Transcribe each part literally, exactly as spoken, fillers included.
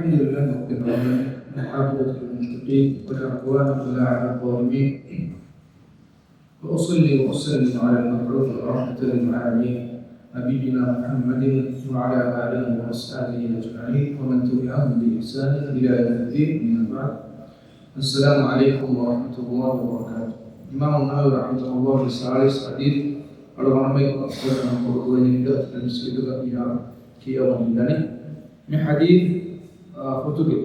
الحمد لله رب العالمين، والعاقبة للمتقين، ولا عدوان إلا على الظالمين، وأصلي وأسلم على المبعوث رحمة للعالمين، نبينا محمد وعلى آله وأصحابه أجمعين، ومن تبعهم بإحسان إلى يوم الدين، أما بعد. السلام عليكم ورحمة الله وبركاته. އިމާމު ނަވަވީ ރަޙިމަހުﷲ ސާޅީސް ޙަދީޘް އަޅުގަނޑުމެން ކުރަން ކުރުވެނީ މި މަސްޖިދުގަ މިހާރު ކިޔަވަން ދަނީ. މި ޙަދީޘް، އާ، ފޮތުގެ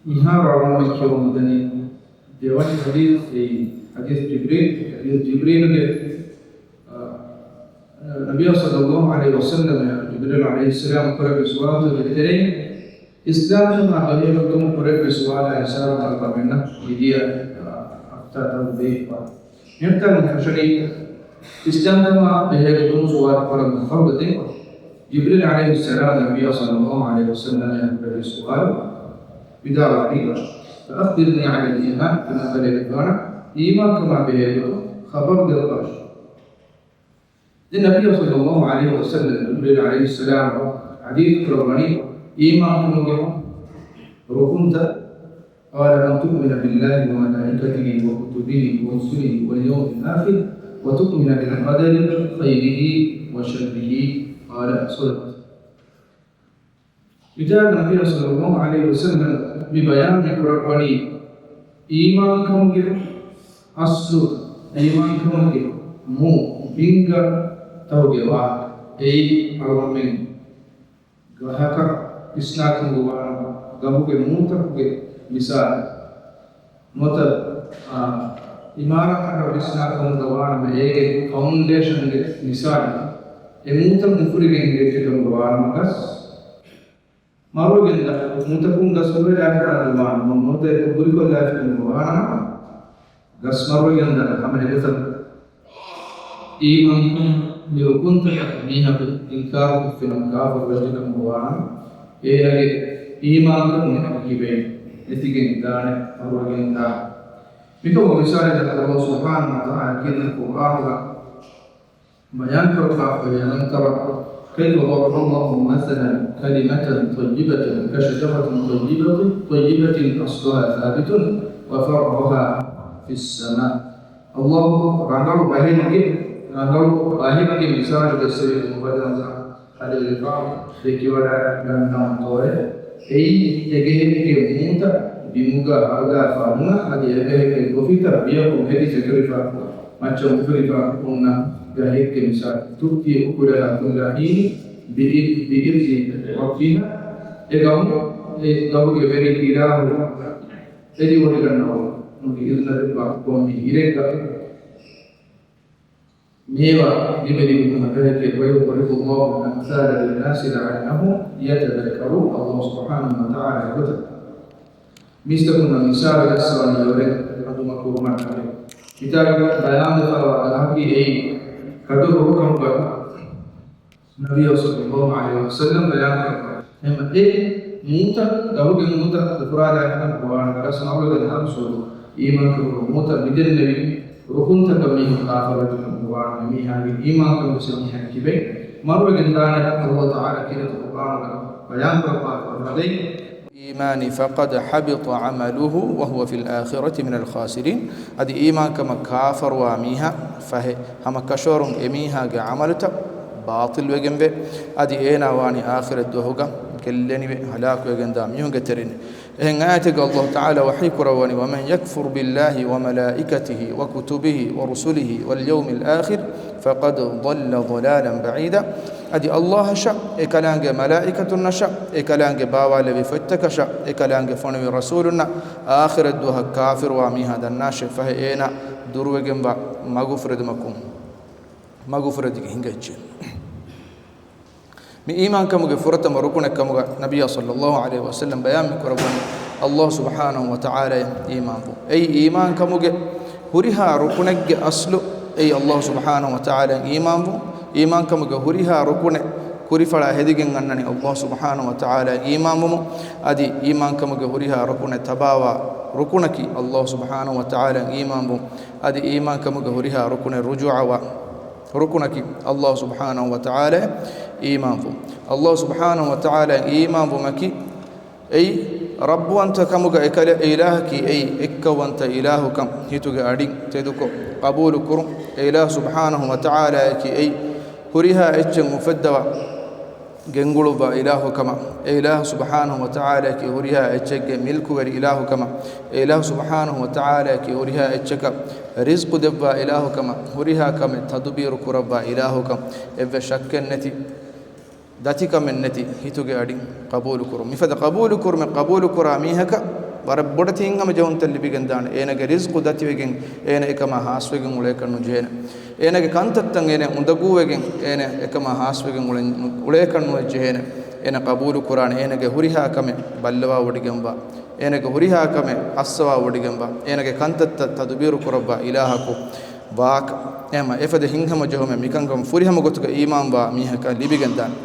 މިހާރު އަޅުގަނޑުމެން ކިޔަވަން ދަނީ ދެވަނަ ޙަދީޘް، އެއީ ޙަދީޘް ޖިބްރީލް، ޙަދީޘް ޖިބްރީލުގެ، އާ، ނަބިއްޔާ ޞައްލައްލާހު ޢަލައިހި ވަސައްލަމަށް ޖިބްރީލް ޢަލައިހިއްސަލާމް ކުރެއްވި ސުވާލުތަކުގެ ތެރެއިން، އިސްލާމް ދަރުމައާ ބެހޭގޮތުން ކުރެއްވި ސުވާލާ ހިސާބުން އަޅުގަނޑުމެންނަށް މިދިޔަ، އާ، ހަފްތާ ދެއްވާ. މިހާރު ފެށެނީ އިސްލާމް ދަރުމައާ ބެހޭގޮތުން ސުވާލު ކުރަން ފަހުގަ ދެން ޖިބްރީލް ޢަލައިހިއްސަލާމް ނަބިއްޔާ ޞައްލައްލާހު ޢަލައިހި ވަސައްލަމަށް ކުރެއްވި ސުވާލު ވިދާޅުވީ، فأخبرني عن الإيمان، ތަނަކަލެ ވިދާޅު، އީމާންކަމާ ބެހޭގޮތުން ޚަބަރު ދެއްވާށި. ދެން ނަބިއްޔާ ޞައްލައްލާހު ޢަލައިހި ވަސައްލަމް ޖިބްރީލް ޢަލައިހިއްސަލާމް ޙަދީޘް ކުރައްވަނީ އީމާންކަމުގެ ރުކުންތައް. قال أن تؤمن بالله وملائكته وكتبه ورسله واليوم الآخر وتؤمن بالقدر خيره وشره. قال صدقت. މިތާގަ ނަބިއްޔާ ޞައްލައްލާހު ޢަލައިހި ވަސައްލަމް މި ބަޔާން މި ކުރައްވަނީ އީމާންކަމުގެ އަސްލު، އީމާންކަމުގެ މޫ ބިންގަ ތަހުގެ ވާހަކަ. އެއީ އަޅުގަނޑުމެން ގަހަކަށް ވިސްނާކަމުގަ ވާނަމަ، ގަހުގެ މޫތަކުގެ މިސާލު. ނުވަތަ، އާ، އިމާރާތަކަށް ވިސްނާކަމުގަ ވާނަމަ، އޭގެ ފައުންޑޭޝަންގެ މިސާލު. އެ މޫތައް ނުފުރިގެން ހިނގައްޖެކަމުގަ ވާނަމަ ގަސް މަރުވެގެންދާ، މޫތަކުން ގަސް ނުވެލާފަ ވާނަމަ، މޫތައް އެކު ހުރިކޮށްލާފަ ވާނަމަ، ގަސް މަރުވެގެންދާ ހަމަ އެގޮތަށް އީމާންކަން މި ރުކުންތަކަށް މީހަކު އިންކާރުކޮށްފިނަމަ ކާފަރު ވެއްޖެކަމުގަ ވާނަމަ، އޭނާގެ އީމާންކަން އެކަން ކިބައިން ނެތިގެން ދާނެ މަރުވެގެންދާ. މިކަމުގެ މިސާލެއް ﷲ ސުބްޙާނަހޫ ވަތަޢާލާ ކީރިތި ޤުރްއާނުގަ ބަޔާންކުރައްވާފައި، ألم تر كيف ضرب الله مثلا كلمة طيبة كشجرة طيبة، طيبة أصلها ثابت وفرعها في السماء. ﷲ ރަނގަޅު ބަހެއްގެ، ރަނގަޅު ބަހެއްގެ މިސާލު ދެއްސެވި މުބައްދަލު ޚަލީލުގެފާނު ދެކިވަޑައިގަންނަވަންތޯއޭ. އެއީ އެބަހެއްގެ މޫތައް ބިމުގަ ހަރުގާފާ ނުވާ، އަދި އެބަހެއްގެ ގޮފިތައް ބިޔަކުން ހެދި ފެތުރިފަ، މައްޗަށް އުފުލިފަ ހުންނަ ގަހެއްގެ މިސާލު. تؤتي أكلها كل حين بإذ-، بإذن ربها. އެ ގަހު، އެ ގަހުގެ ވެރި އިލާހު އެދިވޮޑިގަންނަވާ. އިޒުނަ ދެއްވާ ކޮންމެ އިރެއްގަ މޭވާ ލިބި ލިބި ހުންނަ ގަހެއްގެ. ويضرب الله الأمثال للناس لعلهم يتذكرون. ﷲ ސުބްޙާނަހޫ ވަތަޢާލާ އެގޮތަށް މީސްތަކުންނަށް މިސާލު ދައްސަވަނީ އެވަރެ ހަނދުމަކުރުމަށް ނަމެ. މިތާގަ ބަޔާންވެފައިވާ ގަހަކީ އެއީ ކަދުރު ރުކަން ގަހު. ނަބިއްޔާ ޞައްލައްލާހު ޢަލައިހި ވަސައްލަމް ބަޔާންކުރައްވާ. އެހެން އެ މޫތައް، ގަހުގެ މޫތައް އުފުރާލާފަ ވާނަމަ ގަސް މަރުވެގެން ދާނެ ސޯދު. އީމާންކަމުގެ މޫތައް މިދެންނެވި ރުކުންތަކަށް މީހުން ކާފަރުވެއްޖެކަމުގަ ވާނަމަ މީހާގެ އީމާންކަމުގެ މީހާ ކިބައިން މަރުވެގެން ދާނެ. ﷲ ތަޢާލާ ކީރިތި ޤުރްއާނުގަ ބަޔާންކުރައްވާފަ ވަދެ، الإيمان فقد حبط عمله وهو في الآخرة من الخاسرين. އަދި އީމާންކަމަށް ކާފަރުވާ މީހާ ފަހެ، ހަމަ ކަށަވަރުން އެމީހާގެ ޢަމަލުތައް ބާޠިލްވެގެންވެ، އަދި އޭނާ ވާނީ އާޚިރަތް ދުވަހުގަ ގެއްލެނިވެ ހަލާކުވެގެންދާ މީހުންގެ ތެރެއިން. އެހެން އާޔަތެއްގަ ﷲ ތަޢާލާ ވަޙީކުރައްވަނީ، ومن يكفر بالله وملائكته وكتبه ورسله واليوم الآخر فقد ضل ضلالا بعيدا. އަދި ﷲ އަށަށް، އެކަލާނގެ މަލާއިކަތުންނަށަށް، އެކަލާނގެ ބާވާލެއްވި ފޮތްތަކަށަށް، އެކަލާނގެ ފޮނުވި ރަސޫލުންނަށް، އާޚިރަތް ދުވަހަށް ކާފިރުވާ މީހާ ދަންނާށޭ ފަހެ، އޭނާ ދުރުވެގެންވާ މަގުފުރެދުމަކުން މަގުފުރެދިގެ ހިނގައްޖެ. މި އީމާންކަމުގެ ފުރަތަމަ ރުކުނެއް ކަމުގަ ނަބިއްޔާ ޞައްލައްލާހު ޢަލައިހި ވަސައްލަމް ބަޔާން ކުރައްވަނީ ﷲ ސުބްޙާނަހު ވަތަޢާލާއަށް އީމާންވުން. އެއީ އީމާންކަމުގެ ހުރިހާ ރުކުނެއްގެ އަސްލު އެއީ ﷲ ސުބްޙާނަހު ވަތަޢާލާއަށް އީމާންވުން. އީމާންކަމުގެ ހުރިހާ ރުކުނެއް ކުރިފަޅާ ހެދިގެން އަންނަނީ ﷲ ސުބްޙާނަހު ވަތަޢާލާއަށް އީމާންވުމުން. އަދި އީމާންކަމުގެ ހުރިހާ ރުކުނެއް ތަބާވާ ރުކުނަކީ ﷲ ސުބްޙާނަހު ވަތަޢާލާއަށް އީމާންވުން. އަދި އީމާންކަމުގެ ހުރިހާ ރުކުނެއް ރުޖޫޢަވާ ރުކުނަކީ ﷲ ސުބްޙާނަހު ވަތަޢާލާއަށް އީމާންވުން. ﷲ ސުބްޙާނަހު ވަތަޢާލާއަށް އީމާންވުމަކީ އެއީ، ރައްބުވަންތަ ކަމުގަ އެކަލެ އެ އިލާހަކީ އެއީ އެއްކައުވަންތަ އިލާހުކަން ހިތުގެ އަޑިން ތެދުކޮށް ޤަބޫލު ކުރުން. އެ އިލާހު ސުބްޙާނަހު ވަތަޢާލާއަކީ އެއީ ހުރިހާ އެއްޗެއް އުފެއްދަވާ ގެންގުޅުއްވާ އިލާހު ކަމަށް، އެ އިލާހު ސުބްޙާނަހު ވަތަޢާލާއަކީ ހުރިހާ އެއްޗެއްގެ މިލްކުވެރި އިލާހު ކަމަށް، އެ އިލާހު ސުބްޙާނަހު ވަތަޢާލާއަކީ ހުރިހާ އެއްޗަކަށް ރިޒްޤު ދެއްވާ އިލާހު ކަމަށް، ހުރިހާ ކަމެއް ތަދުބީރު ކުރައްވާ އިލާހު ކަމަށް އެއްވެސް ޝައްކެއް ނެތި، ދަތިކަމެއް ނެތި ހިތުގެ އަޑިން ޤަބޫލު ކުރުން. މިފަދަ ޤަބޫލު ކުރުމެއް ޤަބޫލު ކުރާ މީހަކަށް ވަރަށް ބޮޑެތި ހިތްހަމަޖެހުންތައް ލިބިގެން ދާނެ. އޭނަގެ ރިޒްޤު ދަތިވެގެން އޭނަ އެކަމާ ހާސްވެގެން އުޅޭކަށް ނުޖެހޭނެ. އޭނަގެ ކަންތައްތައް އޭނަ އުނދަގޫވެގެން އޭނަ އެކަމާ ހާސްވެގެން އުޅެ-، އުޅޭކަށް ނުޖެހޭނެ. އޭނަ ޤަބޫލު ކުރާނެ އޭނަގެ ހުރިހާ ކަމެއް ބައްލަވާވޮޑިގެންވާ، އޭނަގެ ހުރިހާ ކަމެއް ހައްސަވާވޮޑިގެންވާ، އޭނަގެ ކަންތައްތައް ތަދުބީރު ކުރައްވާ އިލާހަކު ވާކަށް. އެހެންމަ އެފަދަ ހިތްހަމަޖެހުމެއް މިކަންކަމަށް ފުރިހަމަ ގޮތުގަ އީމާންވާ މީހަކަށް ލިބިގެންދާނެ.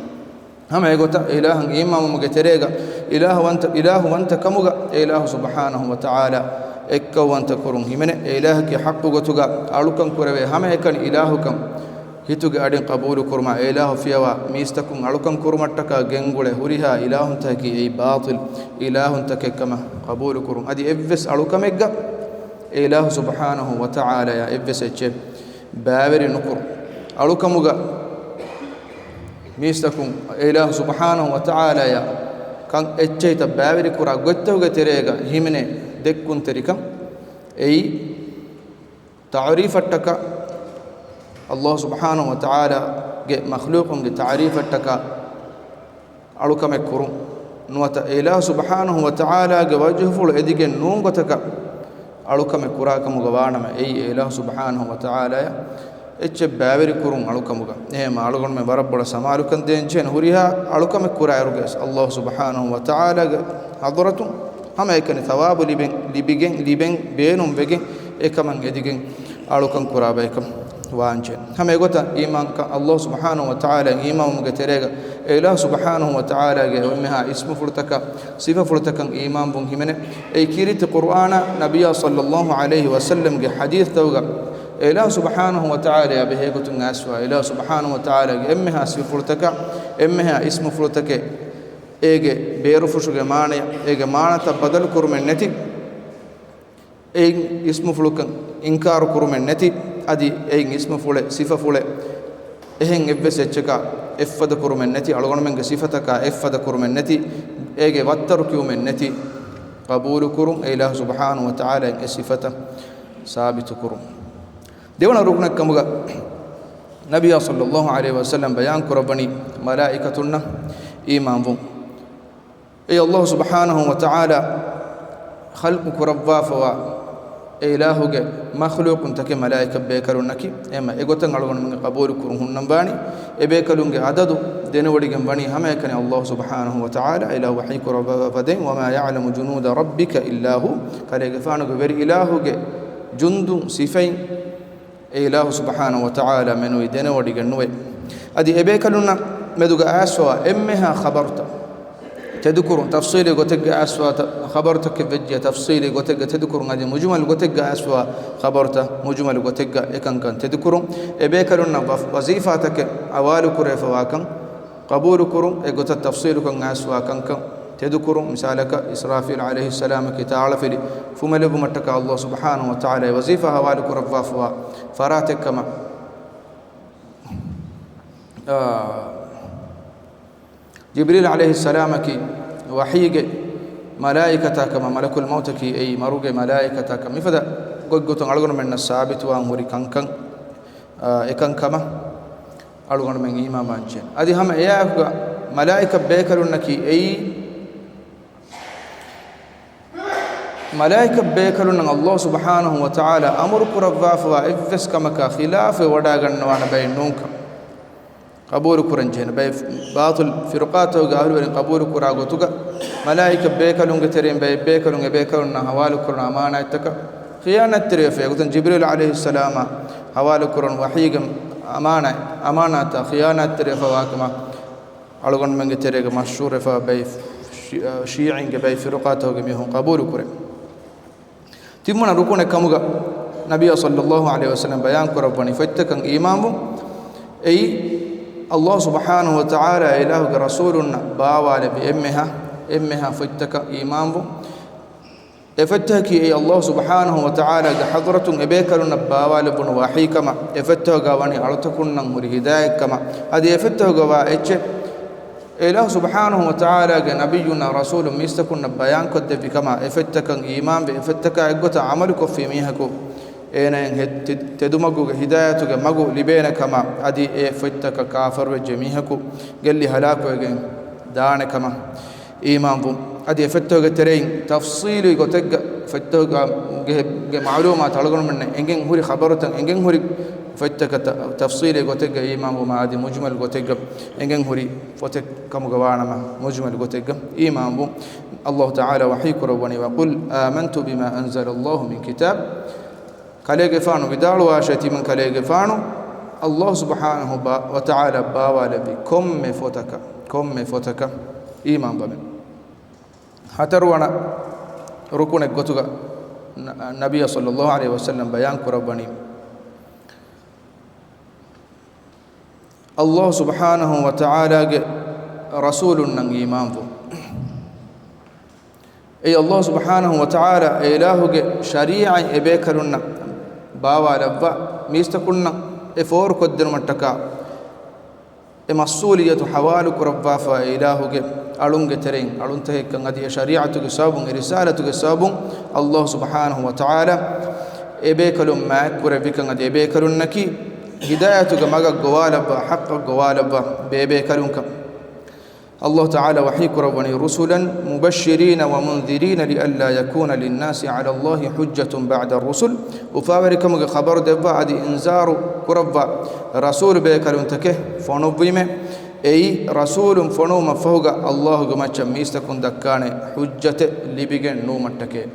ހަމަ އެގޮތަށް އިލާހަށް އީމާންވުމުގެ ތެރޭގަ އިލާހުވަންތަ، އިލާހުވަންތަ ކަމުގަ އެ އިލާހު ސުބްޙާނަހު ވަތަޢާލާ އެއްކައުވަންތަ ކުރުން ހިމެނޭ. އެ އިލާހަކީ ޙައްޤު ގޮތުގަ އަޅުކަން ކުރެވޭ ހަމައެކަނި އިލާހުކަން ހިތުގެ އަޑިން ޤަބޫލު ކުރުމާ، އެ އިލާހު ފިޔަވާ މީސްތަކުން އަޅުކަން ކުރުމަށްޓަކާ ގެންގުޅޭ ހުރިހާ އިލާހުންތަކަކީ އެއީ ބާޠިލް އިލާހުންތަކެއް ކަމަށް ޤަބޫލު ކުރުން. އަދި އެއްވެސް އަޅުކަމެއްގަ އެ އިލާހު ސުބްޙާނަހު ވަތަޢާލާޔާ އެއްވެސް އެއްޗެއް ބައިވެރި ނުކުރުން. އަޅުކަމުގަ މީސްތަކުން އެ އިލާހު ސުބްޙާނަހު ވަތަޢާލާޔާ ކަން އެއްޗެހިތައް ބައިވެރި ކުރާ ގޮތްތަކުގެ ތެރޭގަ ހިމެނޭ ދެއްކުންތެރިކަން އެއީ، ތަޢުރީފަށްޓަކާ، ﷲ ސުބްޙާނަހު ވަތަޢާލާގެ މަޚްލޫޤުންގެ ތަޢުރީފަށްޓަކާ އަޅުކަމެއް ކުރުން ނުވަތަ، އެ އިލާހު ސުބްޙާނަހު ވަތަޢާލާގެ ވަޖްހުފުޅު އެދިގެން ނޫން ގޮތަކަށް އަޅުކަމެއް ކުރާކަމުގަ ވާނަމަ، އެއީ އެ އިލާހު ސުބްޙާނަހު ވަތަޢާލާޔަށް އެއްޗެއް ބައިވެރި ކުރުން އަޅުކަމުގަ. އެހެންމަ އަޅުގަނޑުމެން ވަރަށް ބޮޑަށް ސަމާލުކަން ދޭން ޖެހޭނެ. ހުރިހާ އަޅުކަމެއް ކުރާއިރުގަވެސް ﷲ ސުބްޙާނަހު ވަތަޢާލާގެ ޙަޟްރަތުން ހަމައެކަނި ޘަވާބު ލިބެން، ލިބިގެން، ލިބެން ބޭނުން ވެގެން އެކަމަށް އެދިގެން އަޅުކަން ކުރާ ބަޔަކަށް ވާންޖެ. ހަމަ އެގޮތަށް އީމާންކަން ﷲ ސުބްޙާނަހު ވަތަޢާލާ އީމާންވުމުގެ ތެރޭގަ އެ އިލާހު ސުބްޙާނަހު ވަތަޢާލާގެ އެންމެހާ އިސްމުފުޅުތަކާ ސިފަފުޅުތަކަށް އީމާންވުން ހިމެނޭ. އެއީ ކީރިތި ޤުރްއާނާ ނަބިއްޔާ ޞައްލައްލާހު ޢަލައިހި ވަސައްލަމްގެ ޙަދީޘްތަކުގަ އެ އިލާހު ސުބްޙާނަހު ވަތަޢާލާއާ ބެހޭގޮތުން އައިސްފަވާ އެ އިލާހު ސުބްޙާނަހު ވަތަޢާލާގެ އެންމެހާ ސިފަފުޅުތަކާ އެންމެހާ އިސްމުފުޅުތަކެއް، އޭގެ ބޭރުފުށުގެ މާނަޔަށް އޭގެ މާނަތައް ބަދަލު ކުރުމެއް ނެތި، އެއިން އިސްމުފުޅުކަން އިންކާރު ކުރުމެއް ނެތި، އަދި އެއިން އިސްމުފުޅެއް، ސިފަފުޅެއް، އެހެން އެއްވެސް އެއްޗަކާ އެއްފަދަ ކުރުމެއް ނެތި، އަޅުގަނޑުމެންގެ ސިފަތަކާ އެއްފަދަ ކުރުމެއް ނެތި، އޭގެ ވައްތަރު ކިޔުމެއް ނެތި، ޤަބޫލު ކުރުން އެ އިލާހު ސުބްޙާނަހު ވަތަޢާލާއަށް އެ ސިފަތައް ސާބިތު ކުރުން. ދެވަނަ ރުކުނެއް ކަމުގަ ނަބިއްޔާ ޞައްލައްލާހު ޢަލައިހި ވަސައްލަމް ބަޔާން ކުރައްވަނީ މަލާއިކަތުންނަށް އީމާންވުން. އެ ﷲ ސުބްޙާނަހު ވަތަޢާލާ ޚަލްޤު ކުރައްވާފަވާ އެ އިލާހުގެ މަޚްލޫޤުންތަކެއް މަލާއިކަ ބޭކަލުންނަކީ، އެހެންމަ އެގޮތަށް އަޅުގަނޑުމެން ޤަބޫލު ކުރުން ހުންނަން ވާނީ، އެ ބޭކަލުންގެ އަދަދު ދެނެވޮޑިގެން ވަނީ ހަމައެކަނި ﷲ ސުބްޙާނަހު ވަތަޢާލާ އިލާހު ވަޙީ ކުރައްވާފަ ދެން، وما يعلم جنود ربك إلا هو، ކަލޭގެފާނުގެ ވެރި އިލާހުގެ ޖުންދުން ސިފައިން އެ އިލާހު ސުބްޙާނަހު ވަތަޢާލާ މެނުވީ ދެނެވޮޑިގެން ނުވޭ. އަދި އެބޭކަލުންނަށް މެދުގަ އައިސްފަވާ އެންމެހާ ޚަބަރުތައް ތެދުކުރުން، ތަފްޞީލީ ގޮތެއްގަ އައިސްފަވާ ތަ-، ޚަބަރުތަކެއް ވެއްޖެ ތަފްޞީލީ ގޮތެއްގަ ތެދުކުރުން، އަދި މުޖުމަލް ގޮތެއްގަ އައިސްފަވާ ޚަބަރުތައް މުޖުމަލް ގޮތެއްގަ އެކަންކަން ތެދުކުރުން، އެބޭކަލުންނަށް ވަ-، ވަޒީފާތަކެއް ހަވާލުކުރެވިފަވާކަން، ޤަބޫލުކުރުން، އެގޮތަށް ތަފްޞީލުކޮށް އައިސްފަވާ ކަންކަން ތެދުކުރުން، މިސާލަކަށް އިސްރާފީލް ޢަލައިހިއްސަލާމަކީ ތާޅަފިލި ފުމެލެއްވުމަށްޓަކާ ﷲ ސުބްޙާނަހު ވަތަޢާލާ އެ ވަޒީފާ ހަވާލުކުރައްވާފަވާ ފަރާތެއްކަމަށް، އާ، ޖިބްރީލް ޢަލައިހިއްސަލާމަކީ ވަޙީގެ މަލާއިކަތާ ކަމަށް، މަލަކުލް މައުތަކީ އެއީ މަރުގެ މަލާއިކަތާ ކަމަށް، މިފަދަ ގޮތްގޮތުން އަޅުގަނޑުމެންނަށް ސާބިތުވާން ހުރި ކަންކަން، އާ، އެކަންކަމަށް އަޅުގަނޑުމެން އީމާން ވާންޖެހޭނެ. އަދި ހަމަ އެއާއެކުގަ މަލާއިކަ ބޭކަލުންނަކީ އެއީ، މަލާއިކަ ބޭކަލުންނަށް ﷲ ސުބްޙާނަހު ވަތަޢާލާ އަމުރު ކުރައްވާފަވާ އެއްވެސް ކަމަކާ ޚިލާފެއް ވަޑާގަންނަވާނެ ބައެއް ނޫންކަން ޤަބޫލު ކުރަން ޖެހޭނެ. ބައެއް ބާޠިލް ފިރުޤާތަކުގެ އަހުލުވެރިން ޤަބޫލު ކުރާ ގޮތުގަ މަލާއިކަ ބޭކަލުންގެ ތެރެއިން ބައެއް ބޭކަލުން އެބޭކަލުންނާ ޙަވާލު ކުރަން އަމާނާތްތަކަށް ޚިޔާނާތްތެރިވެފަ، އެގޮތުން ޖިބްރީލް ޢަލައިހިއްސަލާމާ ޙަވާލު ކުރަން ވަޙީގެ އަމާނާތް، އަމާނާތްތައް ޚިޔާނާތްތެރިވެފަވާކަމަށް އަޅުގަނޑުމެންގެ ތެރޭގަ މަޝްހޫރުވެފަ ބައި ޝި-، ޝީޢީންގެ ބައި ފިރުޤާތަކުގެ މީހުން ޤަބޫލު ކުރޭ. ތިންވަނަ ރުކުނެއް ކަމުގަ ނަބިއްޔާ ޞައްލައްލާހު ޢަލައިހި ވަސައްލަމް ބަޔާން ކުރައްވަނީ ފޮތްތަކަށް އީމާންވުން. އެއީ، ﷲ ސުބްޙާނަހު ވަތަޢާލާ އިލާހުގެ ރަސޫލުންނަށް ބާވާލެއްވި އެންމެހާ އެންމެހާ ފޮތްތަކަށް އީމާންވުން. އެ ފޮތްތަކަކީ އެއީ ﷲ ސުބްޙާނަހޫ ވަތަޢާލާގެ ޙަޟްރަތުން އެބޭކަލުންނަށް ބާވާލެއްވުނު ވަޙީކަމަށް، އެ ފޮތްތަކުގަ ވަނީ އަޅުތަކުންނަށް ހުރި ހިދާޔަތްކަމަށް. އަދި އެ ފޮތްތަކުގަ ވާ އެއްޗެއް އެ ﷲ ސުބްޙާނަހޫ ވަތަޢާލާގެ ނަބިއްޔުންނާ ރަސޫލުން މީސްތަކުންނަށް ބަޔާންކޮށްދެއްވި ކަމަށް، އެ ފޮތްތަކަށް އީމާންވެ، އެ ފޮތްތަކާ އެއްގޮތަށް ޢަމަލުކޮށްފި މީހަކު އޭނައަށް ހެ-، ތެ-، ތެދުމަގުގެ ހިދާޔަތުގެ މަގު ލިބޭނެ ކަމަށް، އަދި އެ ފޮތްތަކަށް ކާފަރުވެއްޖެ މީހަކު ގެއްލި ހަލާކުވެގެން ދާނެ ކަމަށް އީމާންވުން. އަދި އެ ފޮތްތަކުގެ ތެރެއިން ތަފްޞީލީ ގޮތެއްގަ ފޮތްތަކުގެ، ގެ، ގެ މަޢުލޫމާތު އަޅުގަނޑުމެންނަށް އެނގެން ހުރި ޚަބަރުތައް އެނގެން ހުރި ފޮތްތަކަށް ތަ-، ތަފްޞީލީ ގޮތެއްގަ އީމާންވުމާ، އަދި މުޖްމަލް ގޮތެއްގަ އެނގެން ހުރި ފޮތެއް ކަމުގަ ވާނަމަ، މުޖްމަލް ގޮތެއްގަ އީމާންވުން. ﷲ ތަޢާލާ ވަޙީ ކުރައްވަނީ، وَقُلْ آمَنْتُ بِمَا أَنْزَلَ اللَّهُ مِنْ كِتَابٍ. ކަލޭގެފާނު ވިދާޅުވާށޭ، ތިމަން ކަލޭގެފާނު ﷲ ސުބްޙާނަހޫ ބާ-، ވަތަޢާލާ ބާވާލެއްވި ކޮންމެ ފޮތަކަށް، ކޮންމެ ފޮތަކަށް އީމާންވަމެ. ހަތަރުވަނަ ރުކުނެއް ގޮތުގަ ނަ-، ނަބިއްޔާ ޞައްލައްލާހު ޢަލައިހި ވަސައްލަމް ބަޔާން ކުރައްވަނީ، ﷲ ސުބްޙާނަހޫ ވަތަޢާލާގެ ރަސޫލުންނަށް އީމާންވުން. އެއީ ﷲ ސުބްޙާނަހޫ ވަތަޢާލާ އެ އިލާހުގެ ޝަރީޢަތް އެބޭކަލުންނަށް ބާވާލައްވާ މީސްތަކުންނަށް އެ ފޯރުކޮށްދިނުމަށްޓަކާ، އެ މަސްއޫލިއްޔަތު ޙަވާލު ކުރައްވާފަ އެ އިލާހުގެ އަޅުންގެ ތެރެއިން، އަޅުންތަކެއްކަން އަދި އެ ޝަރީޢަތުގެ ސަބަބުން، އެ ރިސާލަތުގެ ސަބަބުން ﷲ ސުބްޙާނަހޫ ވަތަޢާލާ އެބޭކަލުން މާތްކުރެއްވިކަން އަދި އެބޭކަލުންނަކީ ހިދާޔަތުގެ މަގަށް ގޮވާލައްވާ، ޙައްޤަށް ގޮވާލައްވާ ބޭބޭކަލުންކަން. ﷲ ތަޢާލާ ވަޙީ ކުރައްވަނީ، رُسُلًا مُبَشِّرِينَ وَمُنذِرِينَ لِئَلَّا يَكُونَ لِلنَّاسِ عَلَى اللَّهِ حُجَّةٌ بَعْدَ الرُّسُلِ، އުފާވެރިކަމުގެ ޚަބަރު ދެއްވާ އަދި އިންޒާރު ކުރައްވާ ރަސޫލު ބޭކަލުންތަކެއް ފޮނުއްވީމޭ. އެއީ، ރަސޫލުން ފޮނުވުމަށްފަހުގަ ﷲގެ މައްޗަށް މީސްތަކުން ދައްކާނެ ޙުއްޖަތެއް ލިބިގެން ނުވުމަށްޓަކައި.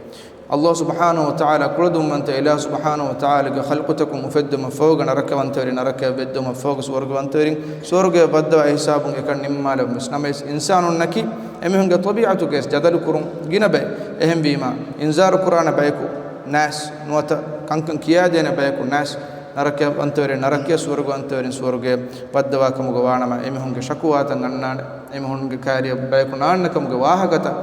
ﷲ ސުބްޙާނަހޫ ވަތަޢާލާ ކުޅަދުންވަންތަ އިލާހު ސުބްޙާނަހޫ ވަތަޢާލާގެ ޚަލްޤުތަކުން އުފެއްދުމަށްފަހުގަ ނަރަކަވަންތަވެރި ނަރަކަޔަށް ވެއްދުމަށްފަހުގަ ސުވަރުގަ ވަންތަވެރިން ސުވަރުގަޔަށް ވައްދަވާ ހިސާބުން އެކަން ނިންމާލަންވެސް. ނަމަވެސް އިންސާނުންނަކީ އެމީހުންގެ ޠަބީޢަތުގައި ޖަދަލު ކުރުން ގިނަ ބައެއް. އެހެންވީމާ، އިންޒާރު ކުރާނެ ބަޔަކު ނާސް ނުވަތަ ކަންކަން ކިޔާދޭނެ ބަޔަކު ނާސް، ނަރަކަޔަށް ވަންތަވެރިން ނަރަކަޔަށް، ސުވަރުގަ ވަންތަވެރިން ސުވަރުގަޔަށް ވައްދަވާ ކަމުގަ ވާނަމަ، އެމީހުންގެ ޝަކުވާތައް އަންނާނެ، އެމީހުންގެ ކައިރިއަށް ބަޔަކު ނާންނަ ކަމުގެ ވާހަކަތައް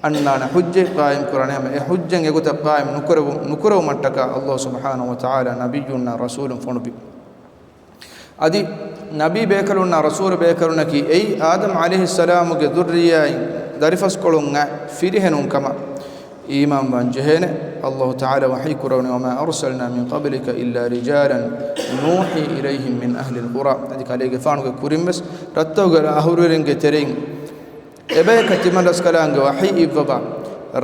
އަންނާނެ، ޙުއްޖަތް ޤާއިމް ކުރާނެ. ހަމަ އެ ޙުއްޖަތް އެގޮތަށް ޤާއިމް ނުކުރެވު-، ނުކުރެވުމަށްޓަކާ ﷲ ސުބްޙާނަހޫ ވަތަޢާލާ ނަބިއްޔުންނާ ރަސޫލުން ފޮނުއްވި. އަދި ނަބީ ބޭކަލުންނާ ރަސޫލު ބޭކަލުންނަކީ އެއީ އާދަމް ޢަލައިހިއްސަލާމުގެ ޛުއްރިއްޔާއިން ދަރިފަސްކޮޅުން އައި ފިރިހެނުން ކަމަށް އީމާންވާން ޖެހޭނެ. ﷲ ތަޢާލާ ވަޙީ ކުރަވަނީ، وَمَا أَرْسَلْنَا مِنْ قَبْلِكَ إِلَّا رِجَالًا نُوحِي إِلَيْهِمْ مِنْ أَهْلِ الْقُرَىٰ. އަދި ކަލޭގެފާނުގެ ކުރިންވެސް ރަށްތަކުގެ ރަށް އަހުލުވެރިންގެ ތެރެއިން އެބަޔަކަށް ތިމަންރަސްކަލާނގެ ވަޙީ އިއްވަވާ،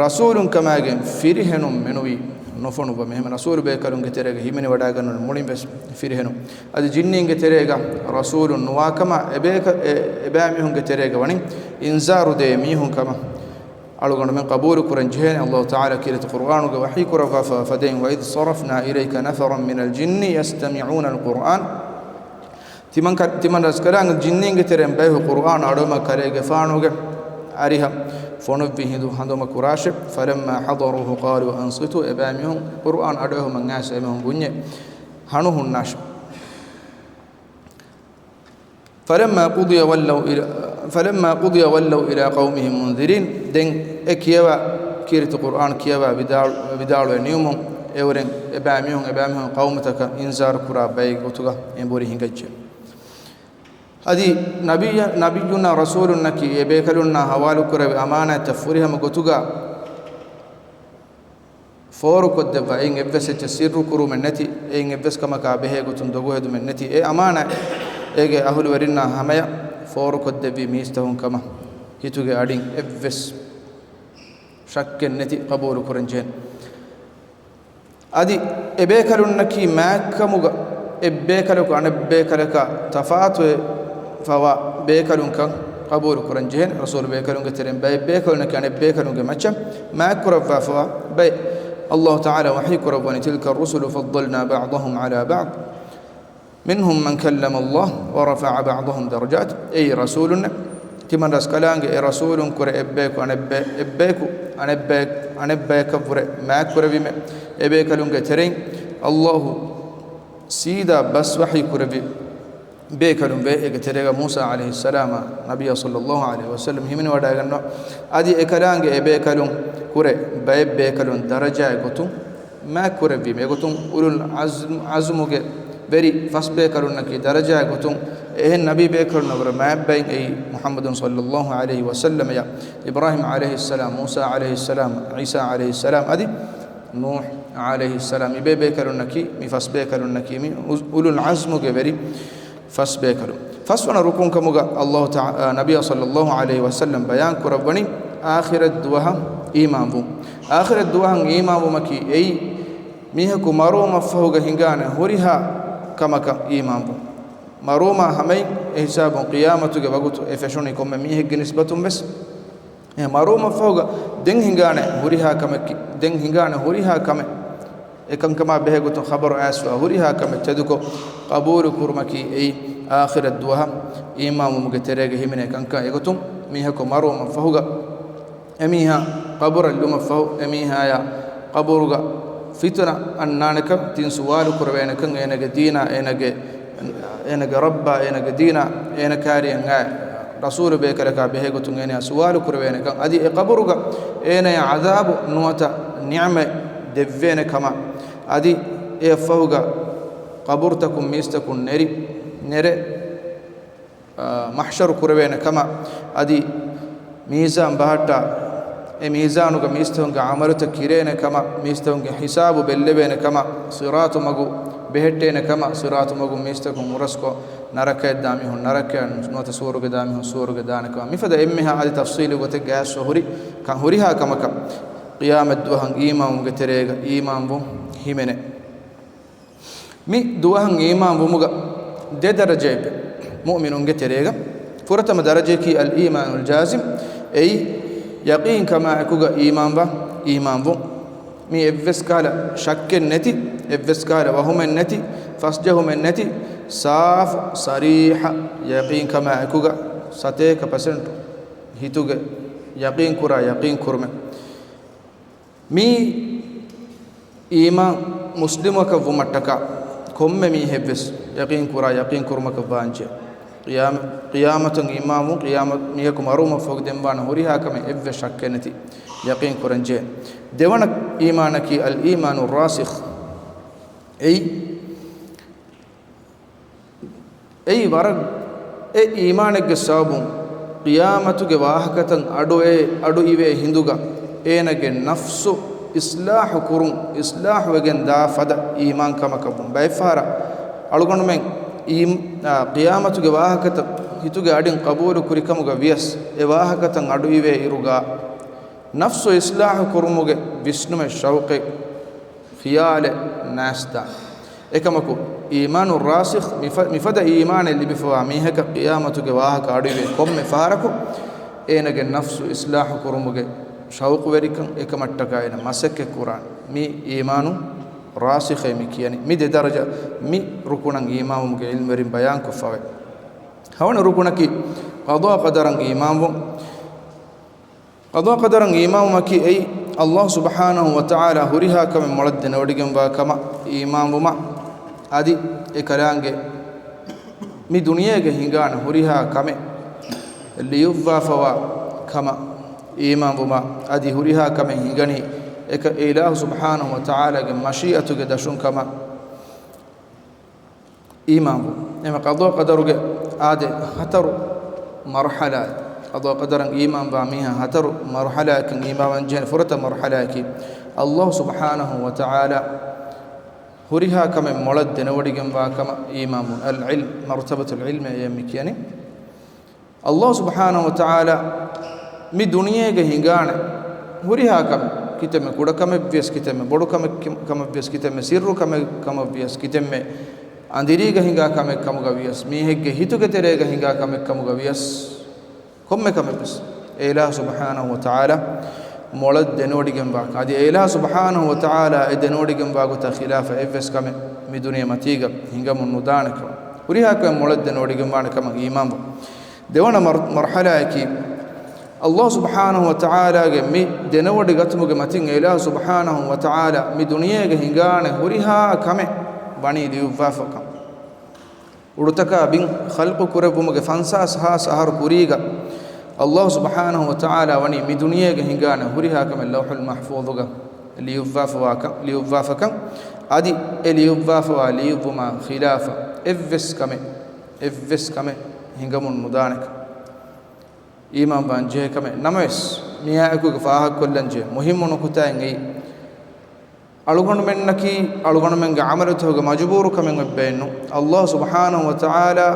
ރަސޫލުން ކަމާގެން ފިރިހެނުން މެނުވީ ނުފޮނުއްވަމޭ. އެހެން ރަސޫލު ބޭކަލުންގެ ތެރޭގަ ހިމެނިވަޑައިގަންނަވަނީ މުޅިންވެސް ފިރިހެނުން. އަދި ޖިންނީންގެ ތެރޭގަ ރަސޫލުން ނުވާކަމަށް އެބޭކަ-، އެ-، އެބައިމީހުންގެ ތެރޭގަ ވަނީ އިންޒާރު ދޭ މީހުން ކަމަށް އަޅުގަނޑުމެން ޤަބޫލު ކުރަން ޖެހޭނެ. ﷲ ތަޢާލާ ކީރިތި ޤުރްއާނުގަ ވަޙީ ކުރައްވާފަ، ފަދައިން، وَإِذْ صَرَفْنَا إِلَيْكَ نَفَرًا مِنَ الْجِنِّ يَسْتَمِعُونَ الْقُرْآنَ. ތިމަން ކަ-، ތިމަން ރަސްކަލާނގެ ޖިންނީންގެ ތެރެއިން ބަޔަކު ޤުރްއާން އަޑުއެހުމަށް ކަލޭގެފާނުގެ އަރިހަށް ފޮނުއްވި ހިނދު ހަނދުމަ ކުރާށެ. فَلَمَّا حَضَرُوهُ قَالُوا أَنْصِتُوا. އެބައިމީހުން ޤުރްއާން އަޑުއެހުމަށް އައިސް އެމީހުން ބުންޏޭ ހަނު ހުންނާށެ. فَلَمَّا قُضِيَ وَلَّوْا إِلَىٰ، فَلَمَّا قُضِيَ وَلَّوْا إِلَىٰ قَوْمِهِمْ مُنْذِرِينَ. ދެން އެ ކިޔަވާ، ކީރިތި ޤުރްއާން ކިޔަވާ ވިދާޅު-، ވިދާޅުވެ ނިމުމުން އެއުރެން އެބައިމީހުން، އެބައިމީހުން ޤައުމުތަކަށް އިންޒާރު ކުރާ ބައެއް ގޮތުގަ އެނބުރި ހިނގައްޖެ. އަދި ނަބިއްޔަ-، ނަބިއްޔުންނާ ރަސޫލުންނަކީ އެބޭކަލުންނާ ޙަވާލުކުރެވި އަމާނާތްތައް ފުރިހަމަ ގޮތުގަ ފޯރުކޮށްދެއްވާ، އެއިން އެއްވެސް އެއްޗެއް ސިއްރު ކުރުމެއް ނެތި، އެއިން އެއްވެސް ކަމަކާ ބެހޭ ގޮތުން ދޮގުހެދުމެއް ނެތި، އެ އަމާނާތް އޭގެ އަހުލުވެރިންނާ ހަމަޔަށް ފޯރުކޮށްދެއްވި މީސްތަކުން ކަމަށް ހިތުގެ އަޑިން އެއްވެސް ޝައްކެއް ނެތި، ޤަބޫލު ކުރަން ޖެހޭނެ. އަދި އެބޭކަލުންނަކީ މާތްކަމުގަ އެއްބޭކަލަކު އަނެއްބޭކަލަކާ ތަފާތުވެފަވާ ބޭކަލުންކަން ޤަބޫލު ކުރަން ޖެހޭނެ. ރަސޫލު ބޭކަލުންގެ ތެރެއިން ބައެއް ބޭކަލުންނަކީ އަނެއް ބޭކަލުންގެ މައްޗަށް މާތްކުރައްވާފަވާ ބައެއް. ﷲ ތަޢާލާ ވަޙީ ކުރައްވަނީ، تِلْكَ الرُّسُلُ فَضَّلْنَا بَعْضَهُمْ عَلَىٰ بَعْضٍ مِنْهُمْ مَنْ كَلَّمَ اللَّهُ وَرَفَعَ بَعْضَهُمْ دَرَجَاتٍ. އެއީ ރަސޫލުންނޭ. ތިމަން ރަސްކަލާނގެ އެ ރަސޫލުންކުރެ އެއްބަޔަކު އަނެއްބަ-، އެއްބަޔަކު އަނެއްބަޔަ-، އަނެއްބަޔަކަށްވުރެ މާތްކުރެވީމޭ. އެބޭކަލުންގެ ތެރެއިން ﷲ ސީދާ ބަސް ވަޙީ ކުރެއްވި. ބޭކަލުން ވޭ. އޭގެ ތެރޭގަ މޫސާ ޢަލައިހިއްސަލާމާ ނަބިއްޔާ ޞައްލައްލާހު ޢަލައިހި ވަސައްލަމް ހިމެނިވަޑައިގަންނަވާ. އަދި އެކަލާނގެ އެބޭކަލުން ކުރެ ބައެއް ބޭކަލުން ދަރަޖާއެއް ގޮތުން، މާތް ކުރެއްވީމަ. އެގޮތުން އުލުލް ޢަޒްމް، ޢަޒްމުގެ ވެރި ފަސް ބޭކަލުންނަކީ ދަރަޖާއެއް ގޮތުން އެހެން ނަބީ ބޭކަލުންނަށް ވުރެ މާތް ބައިން އެއީ މުޙައްމަދު ޞައްލައްލާހު ޢަލައިހި ވަސައްލަމަޔާ، އިބްރާހީމް ޢަލައިހިއްސަލާމް، މޫސާ ޢަލައިހިއްސަލާމް، ޢީސާ ޢަލައިހިއްސަލާމް އަދި ނޫޙް ޢަލައިހިއްސަލާމް. މި ބޭބޭކަލުންނަކީ، މި ފަސް ބޭކަލުންނަކީ މި އު-، އުލުލް ޢަޒްމުގެ ވެރި ފަސް ބޭކަލުން. ފަސްވަނަ ރުކުން ކަމުގަ ﷲ ތަޢާ-، އާ، ނަބިއްޔާ ޞައްލައްލާހު ޢަލައިހި ވަސައްލަމް ބަޔާން ކުރައްވަނީ އާޚިރަތް ދުވަހަށް އީމާންވުން. އާޚިރަތް ދުވަހަށް އީމާންވުމަކީ އެއީ މީހަކު މަރުވުމަށްފަހުގަ ހިނގާނެ ހުރިހާ ކަމަކަށް އީމާންވުން. މަރުވުމާ ހަމައިން އެ ހިސާބުން ޤިޔާމަތުގެ ވަގުތު އެ ފެށުނީ ކޮންމެ މީހެއްގެ ނިސްބަތުން ވެސް. އެ މަރުވުމަށްފަހުގަ ދެން ހިނގާނެ ހުރިހާ ކަމެއް، ދެން ހިނގާނެ ހުރިހާ ކަމެއް، އެކަންކަމާ ބެހޭގޮތުން ޚަބަރު އައިސްފަ ހުރިހާ ކަމެއް ތެދުކޮށް ޤަބޫލު ކުރުމަކީ އެއީ އާޚިރަތް ދުވަހަށް އީމާންވުމުގެ ތެރޭގަ ހިމެނޭ ކަންކަން. އެގޮތުން މީހަކު މަރުވުމަށްފަހުގަ އެމީހާ ޤަބުރަށް ލުމަށްފަހު، އެމީހާޔާ ޤަބުރުގަ ފިތުނަ އަންނާނެކަން، ތިން ސުވާލު ކުރެވޭނެކަން، އޭނަގެ ދީނާ، އޭނަގެ، އޭނަގެ ރައްބާ، އޭނަގެ ދީނާ، އޭނަ ކާރިއަށް އައި ރަސޫލު ބޭކަލަކާ ބެހޭގޮތުން އޭނަޔާ ސުވާލު ކުރެވޭނެކަން، އަދި އެ ޤަބުރުގަ އޭނަޔަށް ޢަޛާބު ނުވަތަ ނިޢުމަތް ދެއްވޭނެ ކަމަށް، އަދި އެއަށްފަހުގަ ޤަބުރުތަކުން މީސްތަކުން ނެރި، ނެރެ، އާ، މަޙްޝަރު ކުރެވޭނެ ކަމަށް، އަދި މީޒާން ބަހައްޓާ، އެ މީޒާނުގަ މީސްތަކުންގެ ޢަމަލުތައް ކިރޭނެ ކަމަށް، މީސްތަކުންގެ ޙިސާބު ބެއްލެވޭނެ ކަމަށް، ޞިރާޠު މަގު ބެހެއްޓޭނެ ކަމަށް، ޞިރާޠު މަގުން މީސްތަކުން އުރަސްކޮށް، ނަރަކަޔަށް ދާ މީހުން ނަރަކަޔަށް، ނުވަތަ ސުވަރުގެ ދާ މީހުން ސުވަރުގެ ދާނެ ކަމަށް، މިފަދަ އެންމެހާ އަދި ތަފްޞީލީ ގޮތެއްގަ އައިސްފަ ހުރި ކަން، ހުރިހާ ކަމަކަށް ޤިޔާމަތް ދުވަހަށް އީމާންވުމުގެ ތެރޭގަ އީމާންވުން ހިމެނޭ. މި ދުވަހަށް އީމާން ވުމުގަ ދެ ދަރަޖައެއްވޭ މުއުމިނުންގެ ތެރޭގަ. ފުރަތަމަ ދަރަޖަޔަކީ އަލްއީމާނުލް ޖާޒިމް، އެއީ ޔަޤީންކަމާއެކުގަ އީމާންވާ އީމާންވުން. މީ އެއްވެސް ކަހަލަ ޝައްކެއް ނެތި، އެއްވެސް ކަހަލަ ވަހުމެއް ނެތި، ފަސްޖެހުމެއް ނެތި، ސާފު ސަރީޙަ ޔަޤީންކަމާއެކުގަ ސަތޭކަ ޕަސެންޓު ހިތުގެ ޔަޤީންކުރާ ޔަޤީންކުރުމެއް. މީ އީމާން މުސްލިމަކަށް ވުމަށްޓަކާ ކޮންމެ މީހެއްވެސް ޔަޤީން ކުރާ ޔަޤީން ކުރުމަކަށް ވާންޖެ. ޤިޔާމަ-، ޤިޔާމަތުން އީމާންވުން، ޤިޔާމަ-، މީހަކު މަރުވުމަށްފަހު ދެންވާނެ ހުރިހާ ކަމެއް އެއްވެސް ޝައްކެއް ނެތި ޔަޤީން ކުރަންޖެ. ދެވަނަ އީމާނަކީ އަލްއީމާނު ރާސިޚް. އެއީ އެއީ ވަރަށް އެ އީމާނެއްގެ ސަބަބުން ޤިޔާމަތުގެ ވާހަކަތައް އަޑުއޭ، އަޑުއިވޭ ހިނދުގަ އޭނަގެ ނަފްސު އިޞްލާޙު ކުރުން، އިޞްލާޙުވެގެން ދާ ފަދަ އީމާންކަމަކަށްވުން. ބައެއްފަހަރަށް އަޅުގަނޑުމެން އީ-، އާ، ޤިޔާމަތުގެ ވާހަކަތައް ހިތުގެ އަޑިން ޤަބޫލު ކުރިކަމުގަ ވިޔަސް، އެ ވާހަކަތައް އަޑުއިވޭ އިރުގަ، ނަފްސު އިޞްލާޙު ކުރުމުގެ ވިސްނުމެއް، ޝައުޤެއް، ޚިޔާލެއް ނާސްދާ. އެކަމަކު، އީމާނު ރާސިޚް، މިފަ-، މިފަދަ އީމާނެއް ލިބިފަވާ މީހަކަށް ޤިޔާމަތުގެ ވާހަކަ އަޑުއިވޭ ކޮންމެ ފަހަރަކު، އޭނަގެ ނަފްސު އިޞްލާޙު ކުރުމުގެ ޝައުޤުވެރިކަން، އެކަމަށްޓަކާ އޭނަ މަސައްކަތް ކުރާނެ. މީ އީމާނު ރާސިޚޭ މި ކިޔަނީ. މި ދެ ދަރަޖަ، މި ރުކުނަށް އީމާންވުމުގެ ޢިލްމުވެރިން ބަޔާންކޮށްފަވޭ. ހަވަނަ ރުކުނަކީ ޤަޟާ ޤަދަރަށް އީމާންވުން. ޤަޟާ ޤަދަރަށް އީމާންވުމަކީ އެއީ، ﷲ ސުބްޙާނަހޫ ވަތަޢާލާ ހުރިހާ ކަމެއް މޮޅަށް ދެނެވޮޑިގެންވާ ކަމަށް އީމާންވުމަށް، އަދި އެ ކަލާނގެ މި ދުނިޔޭގަ ހިނގާނެ ހުރިހާ ކަމެއް ލިޔުއްވާފަވާ ކަމަށް އީމާންވުމަށް، އަދި ހުރިހާ ކަމެއް ހިނގަނީ އެކަ-، އެ އިލާހު ސުބްޙާނަހޫ ވަތަޢާލާގެ މަޝީއަތުގެ ދަށުން ކަމަށް އީމާންވުން. އެމަ ޤަޟާ ޤަދަރުގެ އާދެ ހަތަރު މަރުޙަލާ، ޤަޟާ ޤަދަރަށް އީމާންވާ މީހާ ހަތަރު މަރުޙަލާއަކަށް އީމާންވާންޖެހޭނެ. ފުރަތަމަ މަރުޙަލާއަކީ، ﷲ ސުބްޙާނަހޫ ވަތަޢާލާ ހުރިހާ ކަމެއް މޮޅަށް ދެނެވޮޑިގެންވާ ކަމަށް އީމާންވުން. އަލް ޢިލްމް، މަރުތަބަތުލް ޢިލްމޭ މި ކިޔަނީ. ﷲ ސުބްޙާނަހޫ ވަތަޢާލާ މި ދުނިޔޭގަ ހިނގާނެ ހުރިހާ ކަމެއް، ކިތަންމެ ކުޑަ ކަމެއް ވިޔަސް، ކިތަންމެ ބޮޑު ކަމެއް ކަމަށް ވިޔަސް، ކިތަންމެ ސިއްރު ކަމެއް ކަމަށް ވިޔަސް، ކިތަންމެ އަނދިރީގަ ހިނގާ ކަމެއް ކަމުގަ ވިޔަސް، މީހެއްގެ ހިތުގެ ތެރޭގަ ހިނގާ ކަމެއް ކަމުގަ ވިޔަސް، ކޮންމެ ކަމެއް ވެސް އެ އިލާހު ސުބްޙާނަހޫ ވަތަޢާލާ މޮޅަށް ދެނެވޮޑިގެންވާ ކަމަށް. އަދި އެ އިލާހު ސުބްޙާނަހޫ ވަތަޢާލާ އެ ދެނެވޮޑިގެންވާ ގޮތާ ޚިލާފަށް އެއްވެސް ކަމެއް މި ދުނިޔެ މަތީގަ ހިނގަމުން ނުދާނެ ކަމަށް. ހުރިހާ ކަމެއް މޮޅަށް ދެނެވޮޑިގެންވާނެ ކަމަށް އީމާންވުން. ދެވަނަ މަރު-، މަރުޙަލާއަކީ، ﷲ ސުބްޙާނަހޫ ވަތަޢާލާގެ މި ދެނެވޮޑިގަތުމުގެ މަތިން އެ އިލާހު ސުބްޙާނަހޫ ވަތަޢާލާ މި ދުނިޔޭގަ ހިނގާނެ ހުރިހާ ކަމެއް ވަނީ ލިޔުއްވާފަ ކަމަށް. އުޑުތަކާ ބިން ޚަލްޤު ކުރެއްވުމުގެ ފަންސާސް ހާސް އަހަރު ކުރީގަ، ﷲ ސުބްޙާނަހޫ ވަތަޢާލާ ވަނީ މި ދުނިޔޭގަ ހިނގާނެ ހުރިހާ ކަމެއް ލައުޙުލް މަޙްފޫޡުގަ ލިޔުއްވާފަވާކަން، ލިޔުއްވާފަކަން. އަދި އެ ލިޔުއްވާފަވާ ލިޔުއްވުމާ ޚިލާފަށް އެއްވެސް ކަމެއް، އެއްވެސް ކަމެއް ހިނގަމުން ނުދާނެކަން. އީމާންވާން ޖެހޭ ކަމެއް. ނަމަވެސް، މިއާއެކުގެ ފާހަގަކޮށްލަން ޖެހޭ މުހިއްމު ނުކުތާއެއް އެއީ، އަޅުގަނޑުމެންނަކީ އަޅުގަނޑުމެންގެ ޢަމަލުތަކުގެ މަޖުބޫރުކަމެއް އެއްބައެއްނު. ﷲ ސުބްޙާނަހޫ ވަތަޢާލާ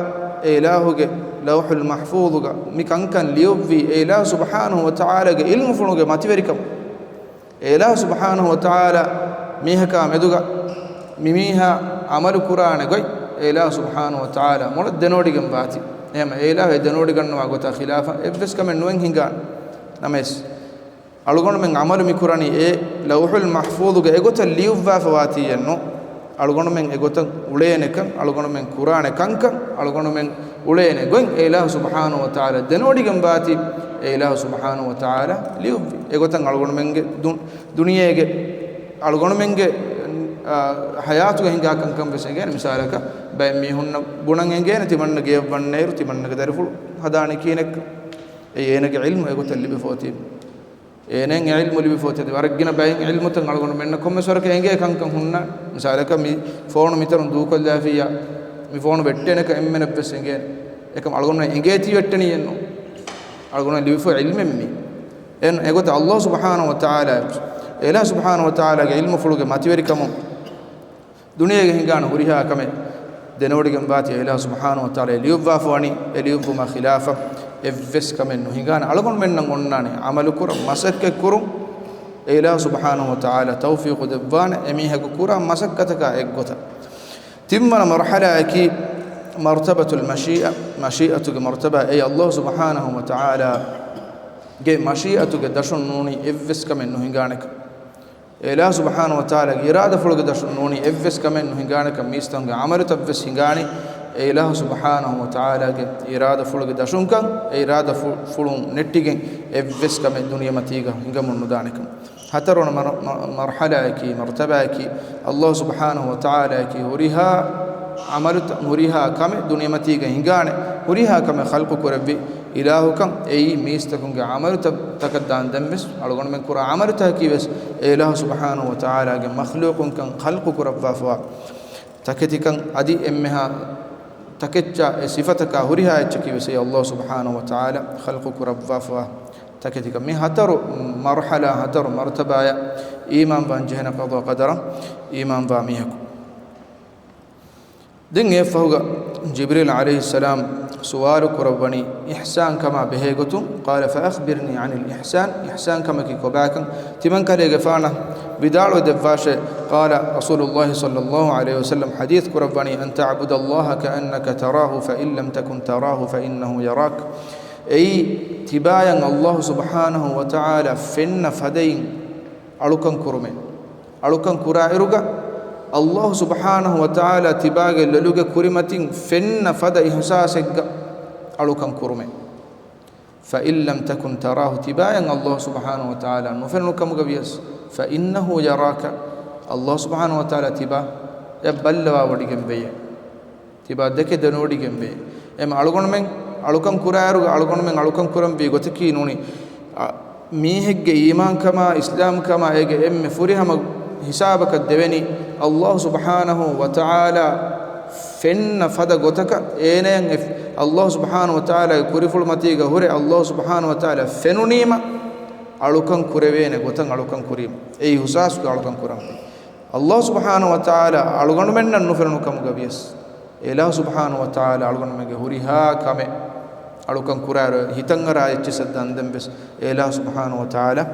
އެ އިލާހުގެ ލައުޙުލް މަޙްފޫޡުގަ މި ކަންކަން ލިޔުއްވީ އެ އިލާހު ސުބްޙާނަހޫ ވަތަޢާލާގެ ޢިލްމުފުޅުގެ މަތިވެރިކަމުން. އެ އިލާހު ސުބްޙާނަހޫ ވަތަޢާލާ މީހަކާ މެދުގަ މި މީހާ ޢަމަލު ކުރާނެ ގޮތް އެ އިލާހު ސުބްޙާނަހޫ ވަތަޢާލާ މޮޅަށް ދެނެވޮޑިގެން ވާތީ، އެހެން އެ އިލާހު އެ ދެނެވޮޑިގަންނަވާ ގޮތާ ޚިލާފަށް އެއްވެސް ކަމެއް ނުވެން ހިނގާނެ. ނަމަވެސް، އަޅުގަނޑުމެން ޢަމަލު މި ކުރަނީ އެ ލައުޙުލް މަޙްފޫޡުގަ އެގޮތަށް ލިޔުއްވާފަވާތީއެއްނު. އަޅުގަނޑުމެން އެގޮތަށް އުޅޭނެކަން، އަޅުގަނޑުމެން ކުރާނެ ކަންކަން، އަޅުގަނޑުމެން އުޅޭނެ ގޮތް އެ އިލާހު ސުބްޙާނަހޫ ވަތަޢާލާ ދެނެވޮޑިގެން ވާތީ، އެ އިލާހު ސުބްޙާނަހޫ ވަތަޢާލާ ލިޔުއްވި. އެގޮތަށް އަޅުގަނޑުމެންގެ ދު-، ދުނިޔޭގެ އަޅުގަނޑުމެންގެ، އާ، ޙަޔާތުގަ ހިނގާ ކަންކަން ވެސް އެނގޭނެ. މިސާލަކަށް، ބައެއް މީހުންނަށް ބުނަން އެނގޭނެ ތިމަންނަ ގެޔަށް ވަންނައިރު ތިމަންނަގެ ދަރިފުޅު ހަދާނީ ކިހިނެއްކަން. އެއީ އޭނަގެ ޢިލްމު އެގޮތަށް ލިބިފަ އޮތީ. އޭނައަށް އެ ޢިލްމު ލިބިފަ އޮތީ. އަދި ވަރަށް ގިނަ ބައެއް ޢިލްމުތައް އަޅުގަނޑުމެންނަށް ކޮންމެސް ވަރަކަށް އެނގޭ ކަންކަން ހުންނާނެ. މިސާލަކަށް، މި ފޯނު މިތަނުން ދޫކޮށްލާފިއްޔާ، މި ފޯނު ވެއްޓޭނެކަން އެންމެނަށް ވެސް އެނގޭނެ. އެކަމަ އަޅުގަނޑުމެން އެނގޭތީ ވެއްޓެނީއެއްނު. އަޅުގަނޑުމެން ލިބިފަ ޢިލްމެއް މީ. އެ، އެގޮތަށް ﷲ ސުބްޙާނަހޫ ވަތަޢާލާ، އެ އިލާހު ސުބްޙާނަހޫ ވަތަޢާލާގެ ޢިލްމުފުޅުގެ މަތިވެރިކަމުން ދުނިޔޭގަ ހިނގާނެ ހުރިހާ ކަމެއް ދެނެވޮޑިގެން ވާތީ އެ އިލާހު ސުބްޙާނަހޫ ވަތަޢާލާ ލިޔުއްވާފަ ވަނީ، އެ ލިޔުއްވުމާ ޚިލާފަށް އެއްވެސް ކަމެއް ނުހިނގާނެ. އަޅުގަނޑުމެންނަށް އޮންނާނެ ޢަމަލު ކުރަން، މަސައްކަތް ކުރުން. އެ އިލާހު ސުބްޙާނަހޫ ވަތަޢާލާ ތައުފީޤު ދެއްވާނެ އެމީހަކު ކުރާ މަސައްކަތަކާ އެއްގޮތަށް. ތިންވަނަ މަރުޙަލާއަކީ، މަރުތަބަތުލް މަޝީއަ، މަޝީއަތުގެ މަރުތަބާ. އެއީ ﷲ ސުބްޙާނަހޫ ވަތަޢާލާގެ މަޝީއަތުގެ ދަށުން ނޫނީ އެއްވެސް ކަމެއް ނުހިނގާނެކަން. އެ އިލާހު ސުބްޙާނަހޫ ވަތަޢާލާގެ އިރާދަފުޅުގެ ދަށުން ނޫނީ އެއްވެސް ކަމެއް ނުހިނގާނެކަން. މީސްތަކުންގެ ޢަމަލުތައް ވެސް ހިނގާނީ އެ އިލާހު ސުބްޙާނަހޫ ވަތަޢާލާގެ އިރާދަފުޅުގެ ދަށުންކަން. އެ އިރާދަފު-، ފުޅުން ނެއްޓިގެން އެއްވެސް ކަމެއް ދުނިޔެމަތީގަ ހިނގަމުން ނުދާނެކަން. ހަތަރުވަނަ މަރ-، މަ-، މަރުޙަލާއަކީ، މަރުތަބާއަކީ، ﷲ ސުބްޙާނަހޫ ވަތަޢާލާއަކީ ހުރިހާ ޢަމަލުތައް، ހުރިހާ ކަމެއް ދުނިޔެމަތީގަ ހިނގާނެ، ހުރިހާ ކަމެއް ޚަލްޤު ކުރެއްވި އިލާހުކަން. އެއީ މީސްތަކުންގެ ޢަމަލުތައް، ތަކަށް ދާން ދެން ވެސް އަޅުގަނޑުމެން ކުރާ ޢަމަލުތަކަކީ ވެސް އެ އިލާހު ސުބްޙާނަހޫ ވަތަޢާލާގެ މަޚްލޫޤުންކަން ޚަލްޤު ކުރައްވާފަވާ ތަކެތިކަން. އަދި އެންމެހާ ތަކެއްޗާ އެ ސިފަތަކާ ހުރިހާ އެއްޗަކީ ވެސް އެ ﷲ ސުބްޙާނަހޫ ވަތަޢާލާ ޚަލްޤު ކުރައްވާފަވާ ތަކެތިކަން. މި ހަތަރު މަރުޙަލާ، ހަތަރު މަރުތަބާއަށް އީމާންވާން ޖެހޭނެ، ޤަޟާ ޤަދަރަށް އީމާންވާ މީހަކު. ދެން އެއަށްފަހުގަ ޖިބްރީލް ޢަލައިހިއްސަލާމް ސުވާލު ކުރައްވަނީ އިޙްސާން ކަމާ ބެހޭ ގޮތުން. قال فأخبرني عن الإحسان، އިޙްސާން ކަމަކީ ކޮބާކަން؟ ތިމަން ކަލޭގެފާނަށް ވިދާޅުވެ ދެއްވާށޭ. قال رسول الله صلى الله عليه وسلم، ޙަދީޘް ކުރައްވަނީ، أن تعبد الله كأنك تراه فإن لم تكن تراه فإنه يراك. އެއީ، ތިބާޔަށް ﷲ ސުބްޙާނަހޫ ވަތަޢާލާ ފެންނަ ފަދައިން އަޅުކަން ކުރުމޭ. އަޅުކަން ކުރާއިރުގަ، ﷲ ސުބްޙާނަހޫ ވަތަޢާލާ ތިބާގެ ލޮލުގެ ކުރިމަތިން ފެންނަ ފަދަ އިޙްސާސެއްގަ އަޅުކަން ކުރުމޭ. فإن لم تكن تراه، ތިބާޔަށް ﷲ ސުބްޙާނަހޫ ވަތަޢާލާ ނުފެނުނު ކަމުގަ ވިޔަސް، فإنه يراك، ﷲ ސުބްޙާނަހޫ ވަތަޢާލާ ތިބާޔަށް ބައްލަވާވޮޑިގެން ވެޔޭ. ތިބާ ދެކެ ދެނެވޮޑިގެންވޭ. އެމަ އަޅުގަނޑުމެން އަޅުކަން ކުރާއިރުގަ އަޅުގަނޑުމެން އަޅުކަން ކުރަންވީ ގޮތަކީ ނޫނީ، އަ، މީހެއްގެ އީމާންކަމާ، އިސްލާމްކަމާ އޭގެ އެންމެ ފުރިހަމަ ހިސާބަކަށް ދެވެނީ، ﷲ ސުބްޙާނަހޫ ވަތަޢާލާ ފެންނަ ފަދަ ގޮތަކަށް އޭނަޔަށް އެ، ﷲ ސުބްޙާނަހޫ ވަތަޢާލާގެ ކުރިފުޅުމަތީގަ ހުރެ، ﷲ ސުބްޙާނަހޫ ވަތަޢާލާ ފެނުނީމަ، އަޅުކަން ކުރެވޭނެ ގޮތަށް އަޅުކަން ކުރީމަ. އެ އިޙްސާސްގަ އަޅުކަން ކުރަންވީ. ﷲ ސުބްޙާނަހޫ ވަތަޢާލާ އަޅުގަނޑުމެންނަށް ނުފެނުނު ކަމުގަ ވިޔަސް، އެ އިލާހު ސުބްޙާނަހޫ ވަތަޢާލާ އަޅުގަނޑުމެންގެ ހުރިހާ ކަމެއް އަޅުކަން ކުރާއިރު، ހިތަށްއަރާ އެއްޗިއްސަށް ދަންދެން ވެސް އެ އިލާހު ސުބްޙާނަހޫ ވަތަޢާލާ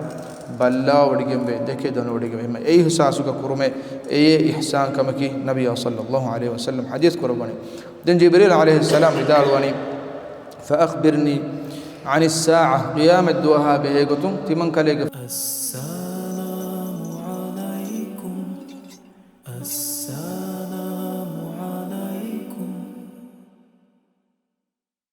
ބައްލަވާވޮޑިގެންވޭ، ދެކެ ދެނެވޮޑިގެންވޭ. އެ އިޙްސާސުގަ ކުރުމޭ، އެއީ އިޙްސާން ކަމަކީ. ނަބިއްޔާ ޞައްލައްލާހު ޢަލައިހި ވަސައްލަމް ޙަދީޘް ކުރައްވަނީ. ދެން ޖިބްރީލް ޢަލައިހިއްސަލާމް ވިދާޅުވަނީ، فأخبرني عن الساعة، ޤިޔާމަތް ދުވަހާ ބެހޭގޮތުން ތިމަން ކަލޭގެ